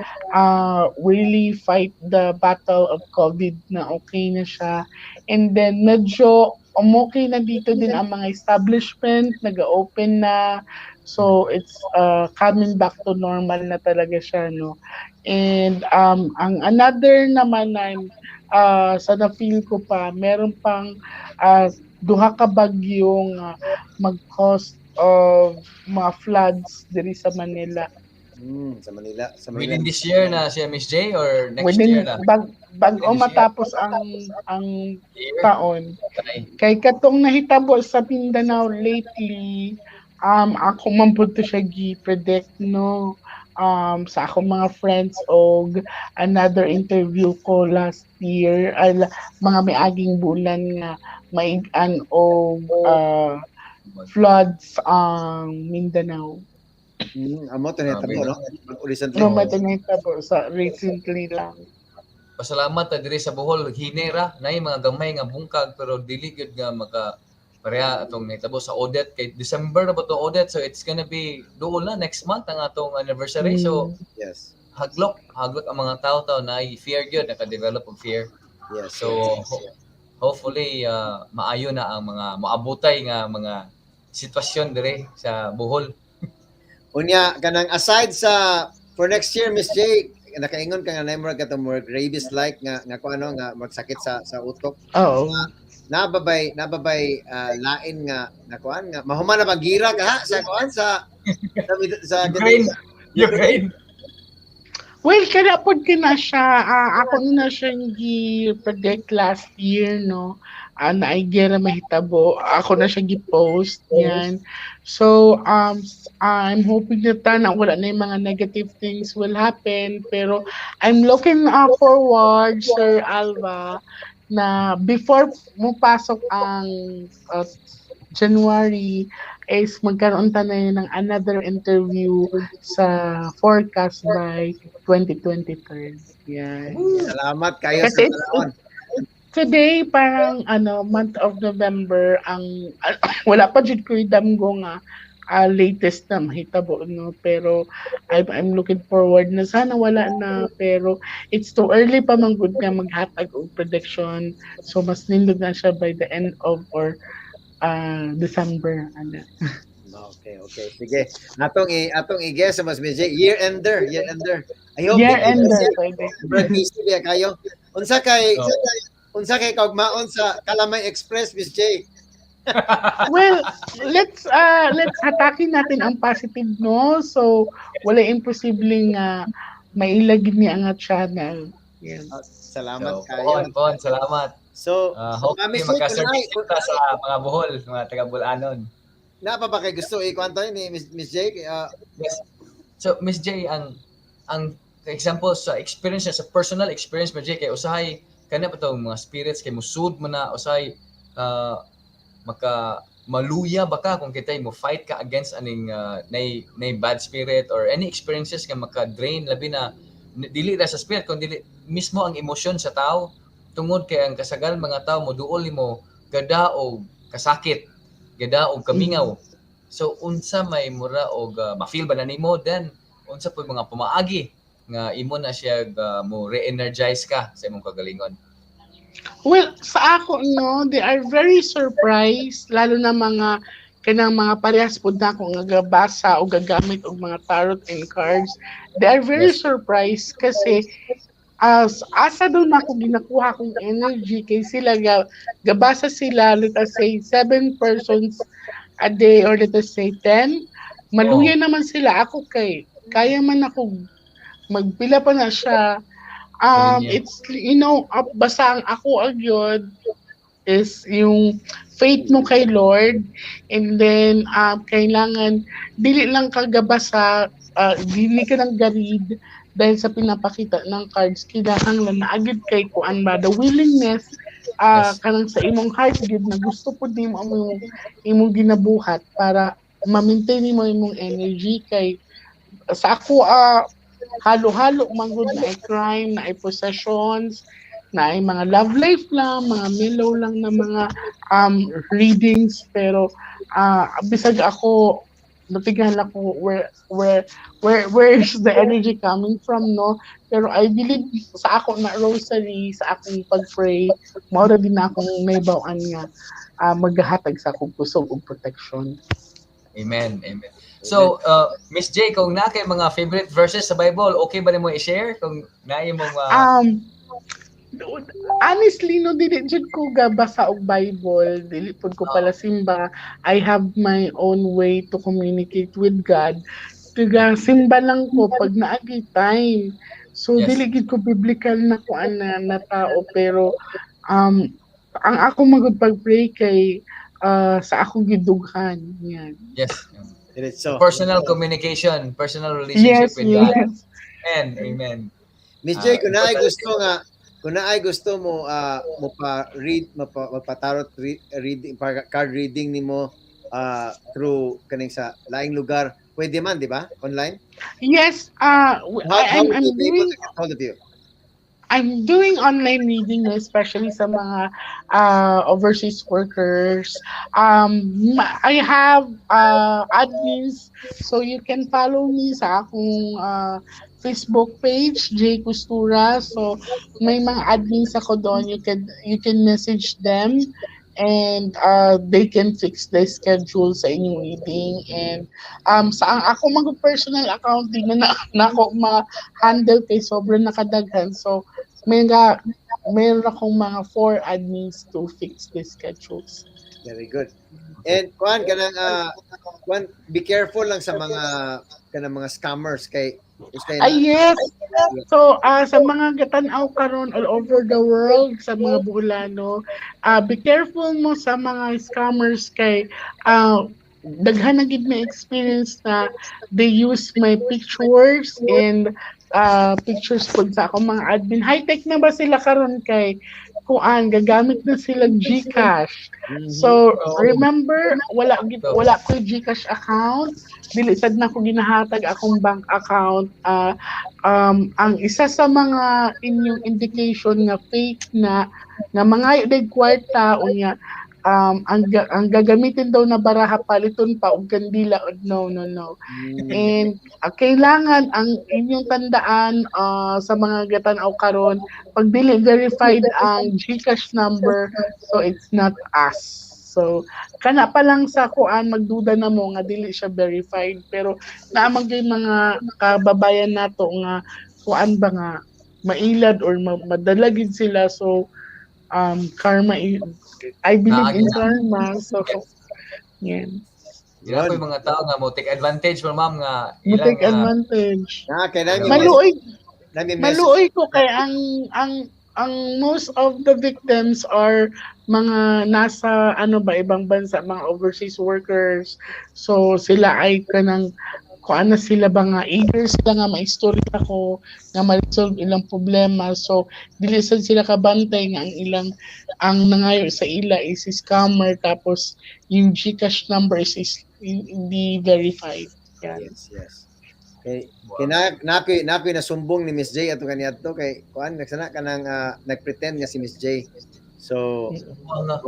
really fight the battle of COVID na okay na siya. And then, medyo umokay na dito din ang mga establishment, nag-open na. So, it's coming back to normal na talaga siya, no? And ang another naman na sa na-feel ko pa, meron pang duha ka bagyong mag-cause of mga floods diri sa Manila. Sa Manila, sa Manila. Within this year na siya, Miss J, or next Within, year na? Bag-o Within this year. matapos ang Year? Taon. Ay, Kay katong nahitabo sa Mindanao lately, ako man pud to siya gi-predict, no, sa akong mga friends og another interview ko last year, ay, mga miaging bulan nga maigan og floods ang Mindanao. Amo to Grabe, nahitabo, no? Recently. No, nahitabo sa recently lang. Pasalamat ta diri sa Bohol, hinera na mga gamay nga bungkag pero dili gyud nga maka pareha atong nahitabo sa Odette kay December na ba to Odette, so it's gonna be duol na next month ang atong anniversary, so haglok haglok ang mga tao na fear gyud, naka-develop og fear. So hopefully maayo na ang mga moabutay nga mga sitwasyon dire sa Bohol. Unya, kanang aside sa for next year, Miss J, nakaingon ka nga na murag katong more rabies like nga kuano nga magsakit sa utok. Oo. Nababay lain nga nga kuan nga mahuman na magira ka ha sa kuan sa Ukraine, Ukraine. Well, kada pod kina siya, ako na siya gi-predict last year, no? Na ay gera mahitabo. Ako na siya gi-post yan. So, I'm hoping na ta na wala na yung mga negative things will happen. Pero I'm looking forward, Sir Alva, na before mo pasok ang January is magkaroon ta na yun ng another interview sa forecast by 2023. Yan. Salamat kayo Kasi sa panahon. today, parang ano, month of November, ang wala pa jud ko damgo nga latest na mahitabo, no? Pero I'm looking forward na sana wala na, pero it's too early pa man gud nga maghatag og prediction, so mas nindot na siya by the end of or December ana. Okay. Sige. Atong i-guess sa mas medyo year ender, year ender. I hope Year ender pwede. Brad busy biya kayo. Unsa kay kaugmaon sa Kalamay Express, Miss J? Well, let's hatakin natin ang positive, no? So wala imposibleng mailagid niya ang channel. Yan. Salamat So, kayo. Bon, Bon, salamat. So, Hopefully Miss J, magka-service kita sa mga Bohol, mga taga Bulanon. Naa pa ba kay gusto i-kwanto ni Miss J? Yes. So, Miss J, ang example sa experience niya, sa personal experience mo, J, kay usahay kana pa tong mga spirits kay musud mo na usahay maka maluya ba ka kung kitay mo fight ka against aning nay bad spirit or any experiences nga maka-drain, labi na dili ra sa spirit kun dili mismo ang emosyon sa tao, tungod kay ang kasagal mga tao mo duol nimo gada og kasakit, gada og kamingaw. So unsa may mura og ma-feel ba na nimo, then unsa po mga pamaagi nga imo na siya mo re-energize ka sa imong kagalingon? Well, sa ako, no, they are very surprised, lalo na mga kanang mga parehas pud nako nga gabasa o gagamit og mga tarot and cards. They are very surprised kasi as asa daw nako ginakuha akong energy kay sila gabasa sila, let us say, seven persons a day or let us say 10. Maluya naman sila. Ako kay kaya man ako magpila pa na siya. It's up, basta ang ako agyod is yung faith mo kay Lord, and then kailangan dili lang ka gabasa, dili ka nang ga-read dahil sa pinapakita ng cards. Kinahanglan naa gyud kay kuan ba, the willingness, kanang sa imong heart gyud na gusto pud nimo ang imong ginabuhat para ma-maintain nimo imong energy. Kay sa ako, halo-halo man gud, na crime, na possessions, na ay mga love life lang, mga mellow lang na mga readings, pero bisag ako natighan ako where is the energy coming from, no? Pero I believe sa ako na rosary, sa akong pag-pray, mao ra din na akong nahibaw-an nga maghahatag sa akong kusog ug protection. Amen. Amen. So, Miss J, kung naa kay mga favorite verses sa Bible, okay ba nimo i-share kung naay mong Honestly, no, dili jud ko gabasa og Bible, dili pud ko pala simba. I have my own way to communicate with God. Tiga simba lang ko pag naagi time. So dili gid ko biblical na kuan na tao, pero ang ako magud pag-pray kay sa akong gidughan yan. Diretso. Personal communication, personal relationship with God. Amen. Amen. Miss J, kung naay gusto mo mo pa read, mo pa tarot reading, card reading nimo through kaning sa laing lugar, pwede man, di ba? Online? Yes, How I'm would they be able doing to get hold of you? I'm doing online reading, no, especially sa mga overseas workers. I have admins, so you can follow me sa akong Facebook page, J Costura. So may mga admins ako doon. You can message them and they can fix the schedule sa inyong reading. And sa ang ako mga personal account, di na ako ma-handle kay sobrang nakadaghan. So may nga meron akong mga four admins to fix the schedules. Very good. And kuan kanang kuan, be careful lang sa mga kanang mga scammers kay Ay, yes. So, sa mga gatanaw karon all over the world, sa mga Boholano, be careful mo sa mga scammers kay daghan na gid may experience na they use my pictures and pictures pud sa akong mga admin. High-tech na ba sila karon kay kuan, gagamit na sila GCash. So remember, wala ko GCash account. Dili sad na ko ginahatag akong bank account. Ang isa sa mga inyong indication nga fake na nga mga day kwarta unya, ang gagamitin daw na baraha paliton pa og kandila, no, no, no. And kailangan ang inyong tandaan, sa mga gatan-aw karon, pag dili verified ang GCash number, so it's not us. So kana pa lang sa kuan, magduda na mo nga dili siya verified, pero naa man gyud mga kababayan nato nga kuan ba nga mailad or madala gid sila. So karma, I believe in karma, so yan. Gira ko mga tao nga mo take advantage mo, ma'am, nga mo take advantage. Na kay nami Maluoy, maluoy ko kay ang most of the victims are mga nasa ano ba, ibang bansa, mga overseas workers. So sila ay kanang kuan na sila ba nga eager sila nga maistorya ko nga ma-resolve ilang problema. So dili sad sila kabantay nga ang ilang ang nangayo sa ila is scammer, tapos yung GCash number is hindi verified. Yan. Yes. Kay kay na ako'y nasumbong ni Miss J ato kaniadto kay kuan nagsana kanang nagpretend nga si Miss J. So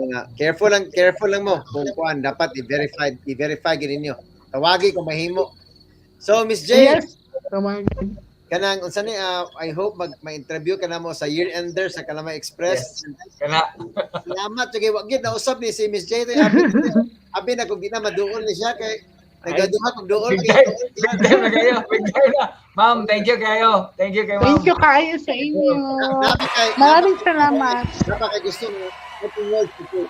nga, careful lang mo kung kuan, dapat i-verify gid ninyo. Tawagi kung mahimo. So Miss J, Yes. Tawagin. Kanang unsa ni, I hope mag ma-interview ka namo sa year ender sa Kalamay Express. Yes. Kana. Salamat kay wa gid nausab ni si Miss J. Abi abi na kung di na maduol ni siya kay nagaduha kog duol. Big time. Big time na kayo. Big time na. Ma'am, thank you kayo. Thank you kay ma'am. Thank you kayo sa inyo. Napa kay Maraming salamat. Napa kay gusto mo open words to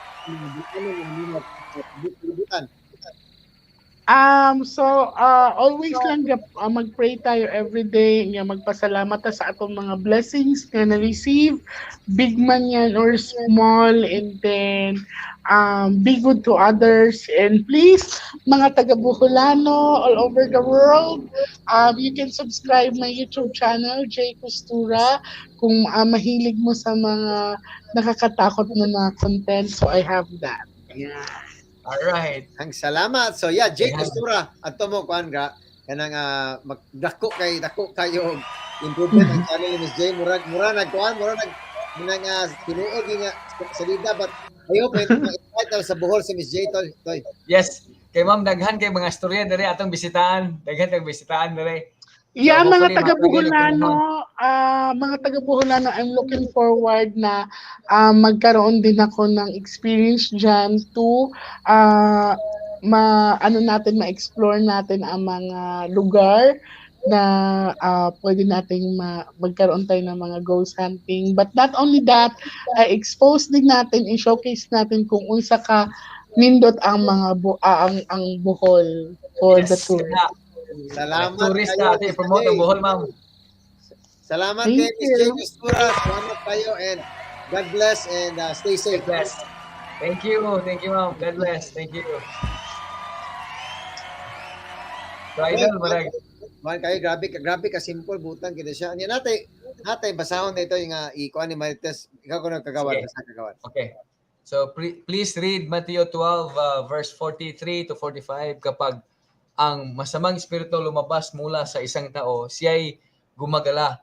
ano mo kalibutan. So, always lang mag-pray tayo every day nga magpasalamat ta sa atong mga blessings nga na-receive, big man yan or small, and then be good to others. And please, mga taga Boholano all over the world, you can subscribe my YouTube channel, Jay Costura, kung mahilig mo sa mga nakakatakot na mga content. So, I have that. Yeah. All right. Ang salamat. So yeah, Jay Costura, adto mo kuan ga kanang magdako kay dako kayo improvement ang channel ni Miss Jay, murag mura nag kuan, mura nag nang tinuod nga salida, but I hope may invite sa Bohol si Miss Jay, toy. Toy. Yes. Kay ma'am, daghan kay mga istorya diri atong bisitahan. Daghan kay bisitahan diri. Yeah, So, mga hopefully, taga Boholano, mga taga Boholano, I'm looking forward na magkaroon din ako ng experience dyan to ma ano natin, ma-explore natin ang mga lugar na pwede nating magkaroon tayo ng mga ghost hunting. But not only that, expose din natin, i-showcase natin kung unsa ka nindot ang mga ang Bohol for the tour. Kana. Salamat Tourist kayo, na ate, Miss promote ang Jay. Bohol, ma'am. Salamat Thank kay Miss Jay you. Costura. Salamat kayo and God bless and stay safe. God bless. Thank you. Thank you, ma'am. God bless. Thank you. So, idol, marag. Man kayo, grabe grabe ka simple butang kita siya. Anya nate, nate basahon na ito yung ikuan ni Marites. Ikaw ko nagkagawad, Sige. basta kagawad. Okay. So, please read Matthew 12, verse 43 to 45. Kapag ang masamang espiritu lumabas mula sa isang tao, siya'y gumagala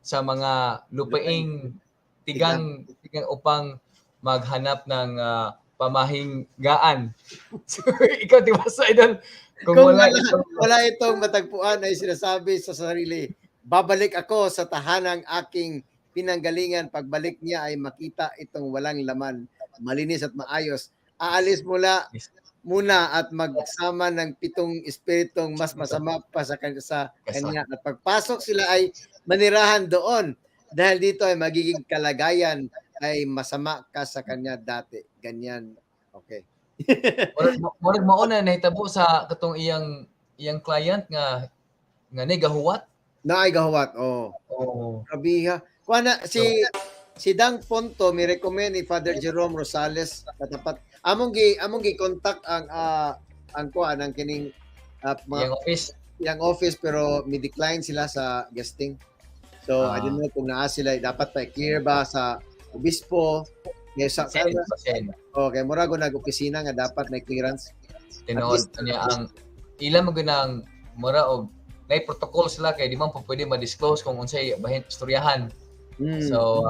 sa mga lupaing tigang, tigang upang maghanap ng pamahinggaan. So, ikaw, di ba, sa idol? Kung Kung wala, wala, itong, wala itong matagpuan ay sinasabi sa sarili, "Babalik ako sa tahanang aking pinanggalingan." Pagbalik niya ay makita itong walang laman, malinis at maayos. Aalis mula muna at magsama ng pitong espiritong mas masama pa sa kanya. At pagpasok, sila ay manirahan doon. Dahil dito ay magiging kalagayan ay masama ka sa kanya dati. Ganyan. Okay. Murag mao na nahitabo sa katong iyang iyang client nga nga ni gahuwat. Naay gahuwat. Oh. Oh. Grabe ha. Kuha na, si si Dang Ponto mi recommend ni Father Jerome Rosales katapat. Among gi contact ang kuan ang kining mga Iyang office. Iyang office, pero mi decline sila sa guesting. So I don't know kung naa sila, dapat pa clear ba sa obispo. Kaya sa Send, send. Okay, mura go nag-opisina nga dapat may clearance. Tinuod niya ang ila mo ginang mura og nay protocol sila kay di man po pwede ma-disclose kung unsay bahin istoryahan. So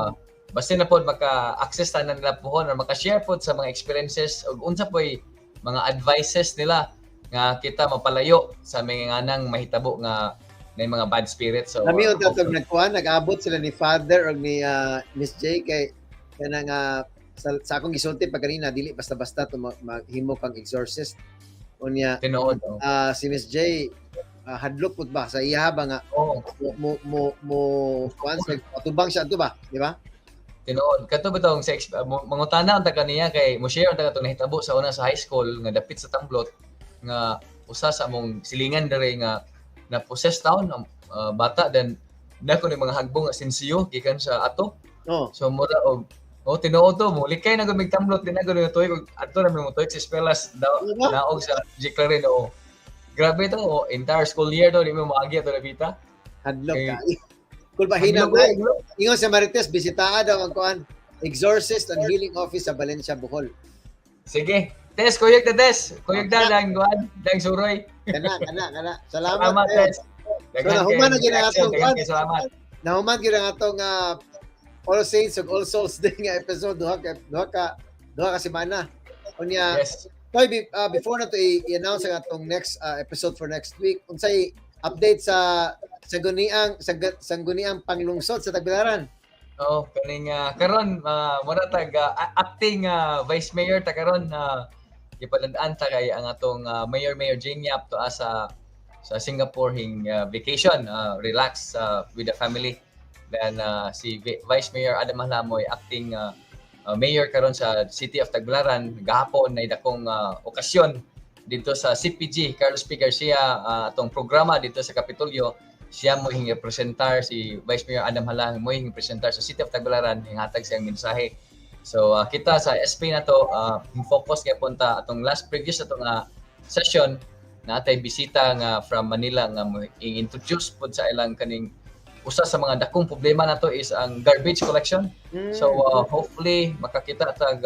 basta na pod maka-access tanan nila pohon or maka-share pod sa mga experiences ug unsa poy mga advices nila nga kita mapalayo sa mga nganang mahitabo nga na mga bad spirits. So Lami unta tog nagkuan, nag-abot sila ni Father og ni Miss J kay kanang sa akong gisulti pa kanina, dili basta-basta to maghimo kang exorcist. Unya Tinuod. Oh. Si Miss J hadlok pud ba sa iya ba nga mo mo mo kuan sa atubang siya ato ba, di ba? Tinuod. Kato ba tong sa mangutana unta kaniya kay mo share unta katong nahitabo sa una sa high school nga dapit sa Tamblot nga usa sa among silingan dere nga na possess taon ang bata, then nako ni mga hagbong nga sinsiyo gikan sa ato. So mura og, oh, tinuod to, mo likay na gud mig Tamblot, di na gud tuig og adto na mi mo tuig sa eskwela daw Di ba? naog sa G. Clarin, oh. Grabe to, oh, entire school year to di mo maagi ato dapita. Hadlok Eh, ka. Kul ba hinang Hadlok, hadlok. Ingon sa Marites, bisitaa daw ang kuan Exorcist and Healing Office sa Valencia, Bohol. Sige. Tess, kuyog ta, Tess. Kuyog ta dang kuan, dang suroy. Kana kana kana. Salamat. Salamat, Tess. Tess. So, nahuman na gyud ang atong Daghan kuan. kay salamat. Nahuman gyud ang atong All Saints ug All Souls Day nga episode, duha ka semana. Unya, Toy, before na to i-announce ang atong next episode for next week, unsay update sa sangguniang sangguniang panglungsod sa Tagbilaran. Oh, kaning karon mura tag acting vice mayor ta karon, gipalandaan ta kay ang atong mayor, Mayor Jane Yap, to sa Singapore hing vacation, relax with the family. Then si Vice Mayor Adam Halamoy, acting mayor karon sa City of Tagbilaran. Gahapon na dakong okasyon dito sa CPG Carlos P. Garcia, atong programa dito sa Kapitolyo. Siya mo hing representar, si Vice Mayor Adam Halang mo hing representar sa City of Tagbilaran, hinghatag siyang mensahe. So kita sa SP na to, hing focus kay punta atong last previous atong session na atay bisita nga from Manila nga mo introduce pod sa ilang kaning usa sa mga dakong problema nato is ang garbage collection. So hopefully makakita tag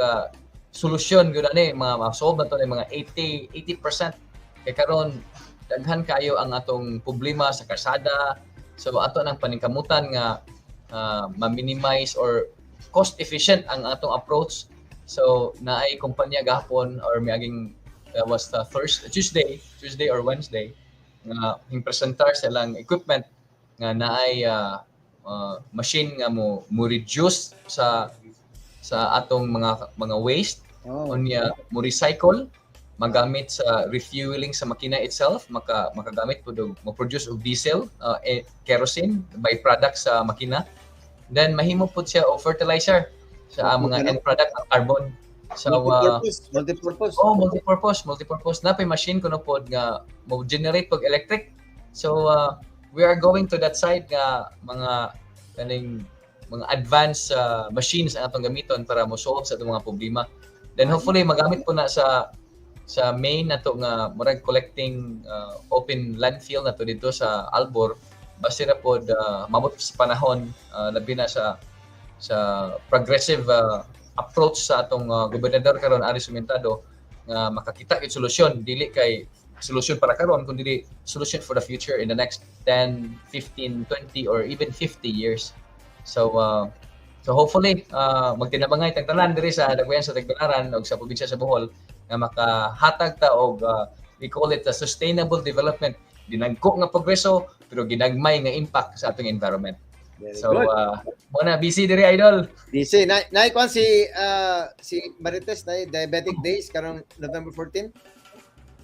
solusyon gyud ani, mga ma-solve na to ni mga 80 80% kay karon daghan kayo ang atong problema sa kalsada. So ato nang paningkamutan nga ma-minimize or cost efficient ang atong approach. So naay kumpanya gahapon or miaging, that was the first Tuesday, Tuesday or Wednesday, nga hing presentar sa ilang equipment nga naay machine nga mo reduce sa atong mga waste unya mo recycle, magamit sa refueling sa makina itself, makagamit pud og mo-produce og diesel, kerosene, byproduct sa makina. Then mahimo pud siya og fertilizer sa mga end product, ang carbon. So Multipurpose, multipurpose. Oh, multipurpose, multipurpose. Na pay machine kuno pod nga mo generate pag electric. So we are going to that side nga mga kaning mga advanced machines ang atong gamiton para mo solve sa atong mga problema. Then hopefully magamit po na sa main nato nga murag collecting open landfill nato dito sa Albor, basta na pod mabot sa panahon, labi na sa progressive approach sa atong gobernador karon, Aris Sumentado, nga makakita gyud solusyon, dili kay solusyon para karon kundi solution for the future in the next 10, 15, 20 or even 50 years. So hopefully magtinabangay tang tanan diri sa Dakbayan sa Tagbilaran ug sa probinsya sa Bohol nga makahatag ta og we call it a sustainable development, dinagko nga progreso pero ginagmay nga impact sa atong environment. Very So good. Mo na, busy diri, idol. Busy. Na kuan si Marites na Diabetic Days karong November 14.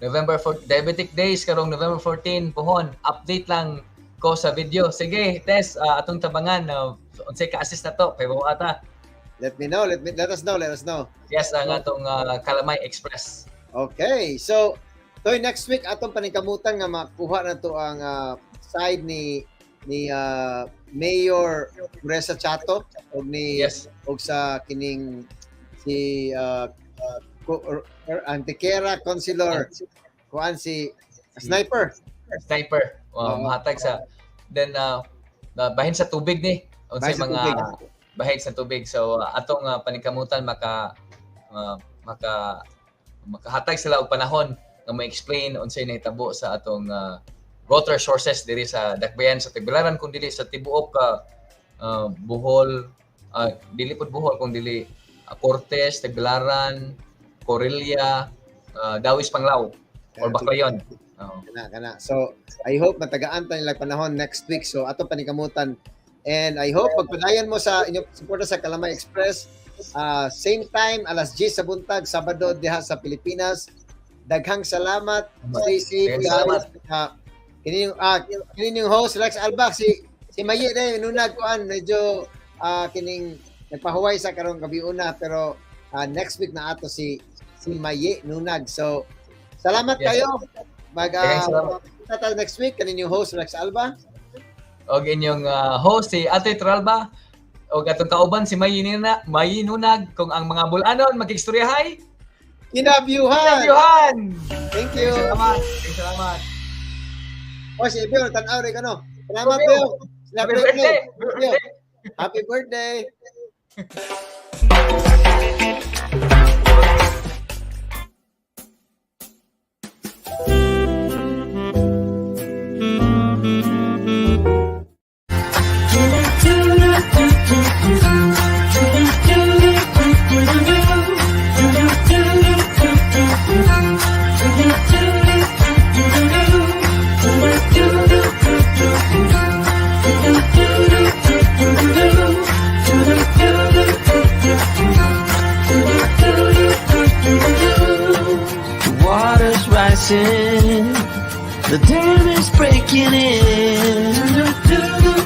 November 4, Diabetic Days karong November 14 pohon. Update lang ko sa video. Sige, Tess, atong tabangan, unsay ka-assist na to kay ata. Let me know. Let us know. Let us know. Yes, ang atong Kalamay Express. Okay. So, toy, next week atong paningkamutan nga makuha na to ang side ni Mayor Pureza Chato og ni og sa kining si or Antequera Councilor kuan, si Sniper. Sniper. Oo. Mahatag sa then bahin sa tubig ni unsay Bahin sa mga tubig. Bahin sa tubig. So atong paningkamutan maka makahatag sila og panahon nga ma-explain unsay nahitabo sa atong water sources diri sa Dakbayan sa Tagbilaran, kung dili sa tibuok ka Bohol, dili pud Bohol kung dili Cortes, Tagbilaran, Corella, Dauis, Panglao or Baclayon. Oo. Kana kana. So, I hope matagaan ta nila panahon next week. So, ato paningkamutan. And I hope pagpadayon mo sa inyong suporta sa Kalamay Express. Same time, alas 10 sa buntag, Sabado diha sa Pilipinas. Daghang salamat. Stay safe, Daghang guys. salamat. Kini yung host Rex Albac, si Mayi na nunag kuan, medyo kining nagpahuway sa karong gabi una, pero next week na ato si Mayi Nunag. So salamat kayo. Mag Daghang salamat. Kita tayo next week. Kani yung host Rex Alba. Og inyong host si Ate Tralba og atong kauban si Mayi Mayi Nunag, kung ang mga bulanon magigstoryahay Kinabyuhan. Kinabyuhan. Thank you. Salamat. Salamat. O si Ibyo, tan-aw rin ka, no. Salamat, Ibyo. Beo. Happy birthday. Beo. Happy birthday. The dam is breaking in.